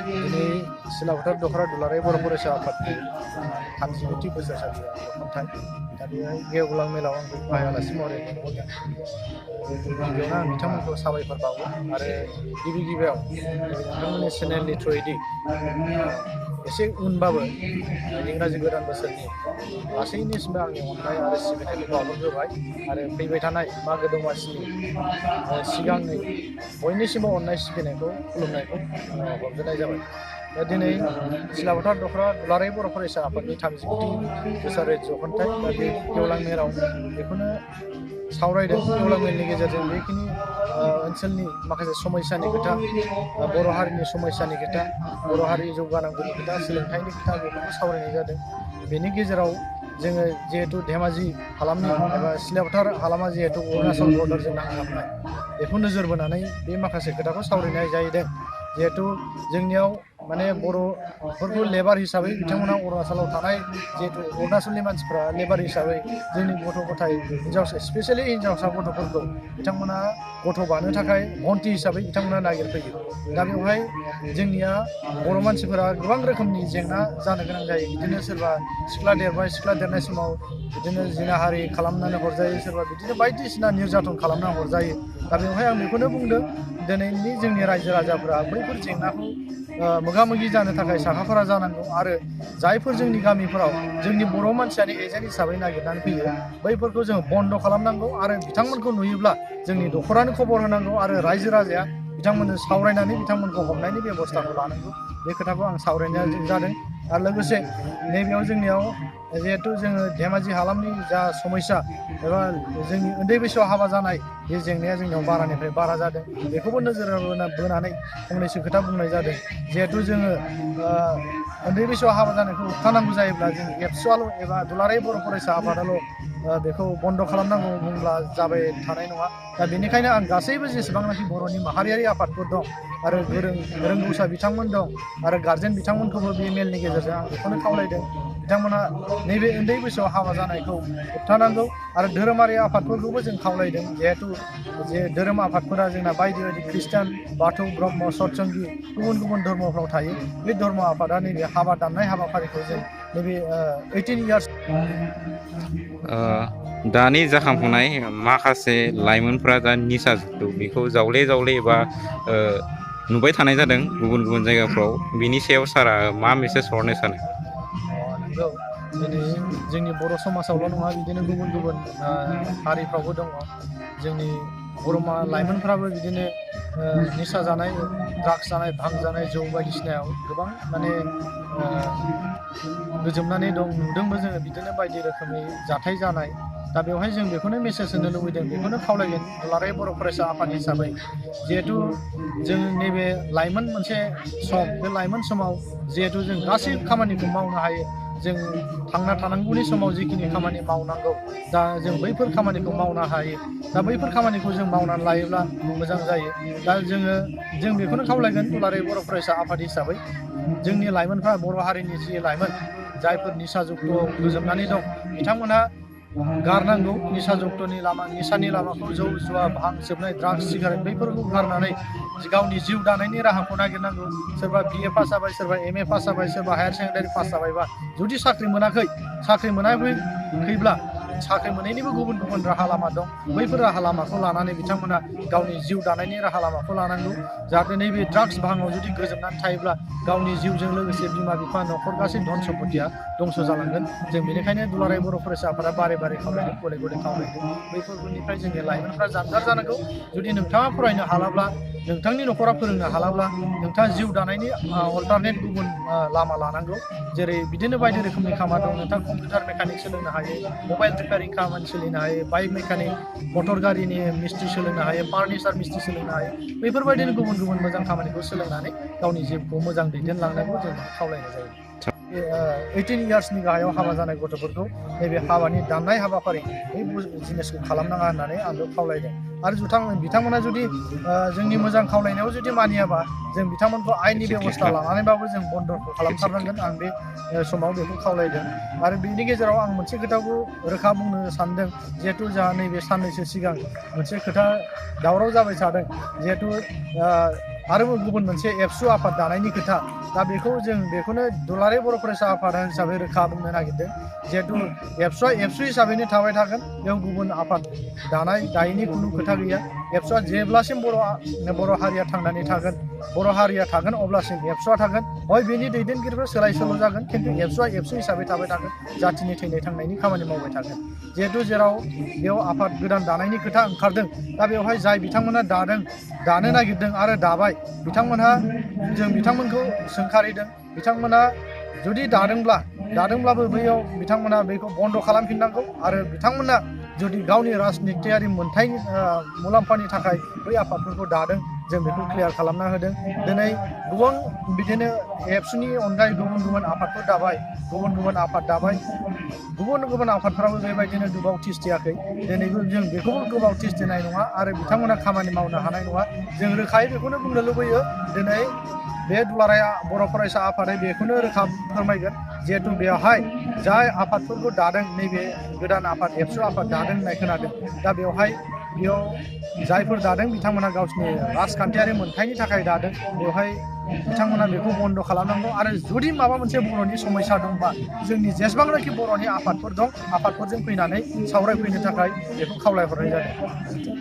दिनै सिलाफोथार दख'रा दुलाराय बर' फरायसा आफादनि 39थि बोसोरसालिया खुंथाय दा बेहाय गेवलां मेलाव आंखौ गाहाय आलासि महरै लिंहरदों। गिबियावनो आं बिथांमोनखौ साबायखर बावो आरो गिबियाव नोंथांमोननि चेनेलनि थ्रुयैदि एसे उनबाबो इंराजि गोदान बोसोरनि गासैनिसिमबो आंनि अननाय आरो सिबिनायखौ बावहरग्रोबाय आरो फैबाय थानाय मागो दमासिनि सिगांनि बयनिसिमबो अननाय सिबिनायखौ खुलुमनायखौ हरग्रोनाय जाबाय। दा दिनै सिलाफोथार दख'रा दुलाराय बर' फरायसा आफादनि 39थि बोसोरारि जख'न्थाय दा बे गेवलां मेलाव बेखौनो सावरायदों। गेवलां मेलनि गेजेरजों बेखिनि ओनसोलनि माखासे समस्यानि खोथा, बर' हारिनि समस्यानि खोथा, बर' हारि जौगानांगौनि खोथा, सोलोंथाइनि खोथा बेफोरखौ सावरायनाय जादों। बेनि गेजेराव जोङो जिहेतु धेमाजि हालामनि एबा सिलाफोथार हालामा जिहेतु अरुणाचल बर्डारजों नांजाबनाय बेखौ नोजोर बोनानै बे माखासे खोथाखौ सावरायनाय जाहैदों। जिहेतु जोंनियाव माने बर'फोरखौ लेबार हिसाबै बिथांमोना अरुणाचलाव थानाय जिहेतु अरुणाचलनि मानसिफ्रा लेबार हिसाबै जोंनि गथ' गथाय हिन्जावसा स्पेसियेलि हिन्जावसा गथ'फोरखौ बिथांमोना गथ' बानो थाखाय भन्टि हिसाबै बिथांमोना नागिरफैयो। दा बेवहाय जोंनिया बर' मानसिफोरा गोबां रोखोमनि जेंना जानो गोनां जायो। बिदिनो सोरबा सिख्ला देरबाय, सिख्ला देरनाय समाव बिदिनो जिनाहारि खालामनानै हरजायो, सोरबा बिदिनो बायदिसिना निर्यातन खालामना हरजायो। दा बेवहाय आं बेखौनो बुंदों दिनैनि जोंनि रायजो राजाफ्रा बैफोर जेंनाखौ मोगा मोगि जानो थाखाय साखाफारा जानांगौ आरो जायफोर जोंनि गामिफोराव जोंनि बर' मानसियानो एजेन्ट हिसाबै नागिरनानै फैयो बैफोरखौ जों बन्द' खालामनांगौ आरो बिथांमोनखौ नुयोब्ला जोंनि दख'रानो खबर होनांगौ आरो रायजो राजाया बिथांमोननो सावरायनानै बिथांमोनखौ हमनायनि बेब'स्थाखौ लानांगौ। बे खोथाखौ आं सावरायनाय जादों। आरो लोगोसे नैबेयाव जोंनियाव जिहेतु जोङो धेमाजि हालामनि जा समस्या एबा जोंनि उन्दै बैसोआव हाबा जानाय बे जेंनाया जोंनियाव बारानिफ्राय बारा जादों। बेखौबो नोजोर बोनानै फंनैसो खोथा बुंनाय जादों। जिहेतु जोङो उन्दै बैसोआव हाबा जानायखौ होबथानांगौ जायोब्ला जों एबसुआल' एबा दुलाराय बर' फरायसा आफादाल' बेखौ बन्द' खालामनांगौ बुंब्ला जाबाय थानाय नङा। दा बेनिखायनो आं गासैबो जेसेबांनाखि बर'नि माहारियारि आफादफोर दं आरो रोंगौसा बिथांमोन दं आरो गारजेन बिथांमोनखौबो बे मेलनि गेजेरजों आं बेखौनो खावलायदों बिथांमोना नैबे उन्दै बैसोआव हाबा जानायखौ होबथानांगौ आरो धोरोमारि आफादफोरखौबो जों खावलायदों। जिहेतु जे धोरोम आफादफोरा जोंना बायदि बायदि खृष्टान, बाथौ, ब्रह्म, सतसंगि गुबुन गुबुन धर्मफ्राव थायो। बे धर्म आफादा नैबे हाबा दाननाय हाबाफारिखौ जों नैबे 18 इयार्स दानि जाखांफुनाय माखासे लाइमोनफ्रा दा निसा जुक्तु बेखौ जावले जावले एबा नुबाय थानाय जादों गुबुन गुबुन जायगाफ्राव। बिनि सायाव सारा मा मेसेज हरनो सानो? नंगौ, दिनै जोंनि बर' समाजावल' नङा बिदिनो गुबुन गुबुन हारिफ्रावबो दङ। जोंनि बर' लाइमोनफ्राबो बिदिनो निसा जानाय, ड्राग्स जानाय, भां जानाय, जौ बायदिसिनायाव गोबां माने गोजोमनानै दं। नुदोंबो जोङो बिदिनो बायदि रोखोमनि जाथाय जानाय। दा बेवहाय जों बेखौनो मेसेज होनो लुबैदों, बेखौनो खावलायगोन दुलाराय बर' फरायसा आफाद हिसाबै। जिहेथु जों नैबे लाइमोन मोनसे सम, बे लाइमोन समाव जिहेथु जों गासै खामानिखौ मावनो हायो। जों थांना थानांगौनि समाव जिखिनि खामानि मावनांगौ दा जों बैफोर खामानिखौ मावनो हायो। दा बैफोर खामानिखौ जों मावनानै लायोब्ला मोजां जायो। दा जों बेखौनो खावलायगोन दुलाराय बर' फरायसा आफाद हिसाबै जोंनि लाइमोनफ्रा, बर' हारिनि जि लाइमोन जायफोर निसा जुक्त'आव गोजोमनानै दं बिथांमोनहा गारनांगौ निसा जुक्त'नि लामा, निसानि लामाखौ जौ जुवा, भां सोबनाय, ड्राग्स, सिगारेट बैफोरखौ गारनानै गावनि जिउ दानायनि राहाखौ नागिरनांगौ। सोरबा BA पास जाबाय, सोरबा MA पास जाबाय, सोरबा हायार सेकेन्डारि पास जाबायबा जुदि साख्रि मोनाखैब्ला साख्रि मोनैनिबो गुबुन गुबुन राहा लामा दं। बैफोर राहा लामाखौ लानानै बिथांमोना गावनि जिउ दानायनि राहा लामाखौ लानांगौ। जाहाथे नैबे ड्राग्स भाङाव जुदि गोजोमनानै थायोब्ला गावनि जिउजों लोगोसे बिमा बिफा, न'खर गासै धन सम्पतिया दंस' जालांगोन। जों बेनिखायनो दुलाराय बर' फरायसा आफादा बारे बारे खावलायदों, गले गले खावलायदों बैफोरनिफ्राय जोंनि लाइमोनफ्रा जानगार जानांगौ। जुदि नोंथाङा फरायनो हालाब्ला, नोंथांनि न'खरा फोरोंनो हालाब्ला नोंथाङा जिउ दानायनि अल्टारनेट गुबुन लामा लानांगौ। जेरै बिदिनो बायदि रोखोमनि खामानि दं। नोंथाङा कम्पिउटार मेकानिक सोलोंनो हायो, मबाइल रिपेयारिं खामानि सोलोंनो हायो, बाइक मेकानिक, मटर गारिनि मिस्ट्रि सोलोंनो हायो, फार्निचार मिस्ट्रि सोलोंनो हायो। बेफोरबायदिनो गुबुन गुबुन मोजां खामानिखौ सोलोंनानै गावनि जिउखौ मोजां दैदेनलांनांगौ जों खावलायनाय जायो। 18 इयार्सनि गाहायाव हाबा जानाय गथ'फोरखौ नैबे हाबानि दाननाय हाबाफारि बै जिनिसखौ खालामनाङा होननानै आं बेयाव खावलायदों। आरो बिथांमोना जुदि जोंनि मोजां खावलायनायाव जुदि मानियाबा जों बिथांमोनखौ आयेननि बेब'स्था लानानैबाबो जों बन्द'खौ खालामथारनांगोन। आं बे समाव बेखौ खावलायदों। आरो बिनि गेजेराव आं मोनसे खोथाखौ रोखा बुंनो सानदों। जिहेथु जोंहा नैबे साननैसो सिगां मोनसे खोथा दावराव जाबाय थादों। जिहेथु आरो गुबुन मोनसे एबसु आफाद दानायनि खोथा दा बेखौनो दुलाराय बर' फरायसा आफाद हिसाबै रोखा बुंनो नागिरदों जिहेतु एबसुआ एबसु हिसाबैनो थाबाय थागोन बेयाव गुबुन आफाद दायैनि खुनु खोथा गैया एबसुआ जेब्लासिम बर' हारिया थांनानै थागोन बर' हारिया थागोन अब्लासिम एबसुआ थागोन हय बेनि दैदेनगिरिफोर सोलाय सोल' जागोन खिन्थु एबसुआ एबसु हिसाबै थाबाय थागोन जाथिनि थैनाय थांनायनि खामानि मावबाय थागोन जिहेतु जेराव बेयाव आफाद गोदान दानायनि खोथा ओंखारदों दा बेवहाय जाय बिथांमोना दानो नागिरदों आरो दाबाय जों बिथांमोनखौ सोंखारिदों बिथांमोना जुदि दादोंब्लाबो बैयाव बिथांमोना बेखौ बन्द' खालामफिननांगौ आरो बिथांमोना जुदि गावनि राजनितियारि मोन्थायनि मुलाम्फानि थाखाय बै आफादफोरखौ दादों जों बेखौ क्लियार खालामना होदों दिनै गोबां बिदिनो एबसुनि अनगायै गुबुन आफादफोर दाबाय गुबुन आफादफ्राबो बेबायदिनो गोबाव थिसथियाखै दिनैबो जों बेखौबो गोबाव थिसथिनाय नङा आरो बिथांमोना खामानि मावनो हानाय नङा जों रोखायै बेखौनो बुंनो लुबैयो दिनै बे दुलाराय बर' फरायसा आफादा बेखौनो रोखा फोरमायगोन जिहेतु बेवहाय जाय आफादफोरखौ दादों नैबे गोदान आफाद एबसु आफाद दादों होननाय खोनादों दा बेयाव जायफोर दादों बिथांमोना गावसिनि राजखान्थियारि मोन्थायनि थाखाय दादों बेवहाय बिथांमोना बेखौ बन्द' खालामनांगौ आरो जुदि माबा मोनसे बर'नि समस्या दंबा जोंनि जेसेबांनाखि बर'नि आफादफोर दं आफादफोरजों फैनानै सावरायफैनो थाखाय बेखौ खावलायहरनाय जादों।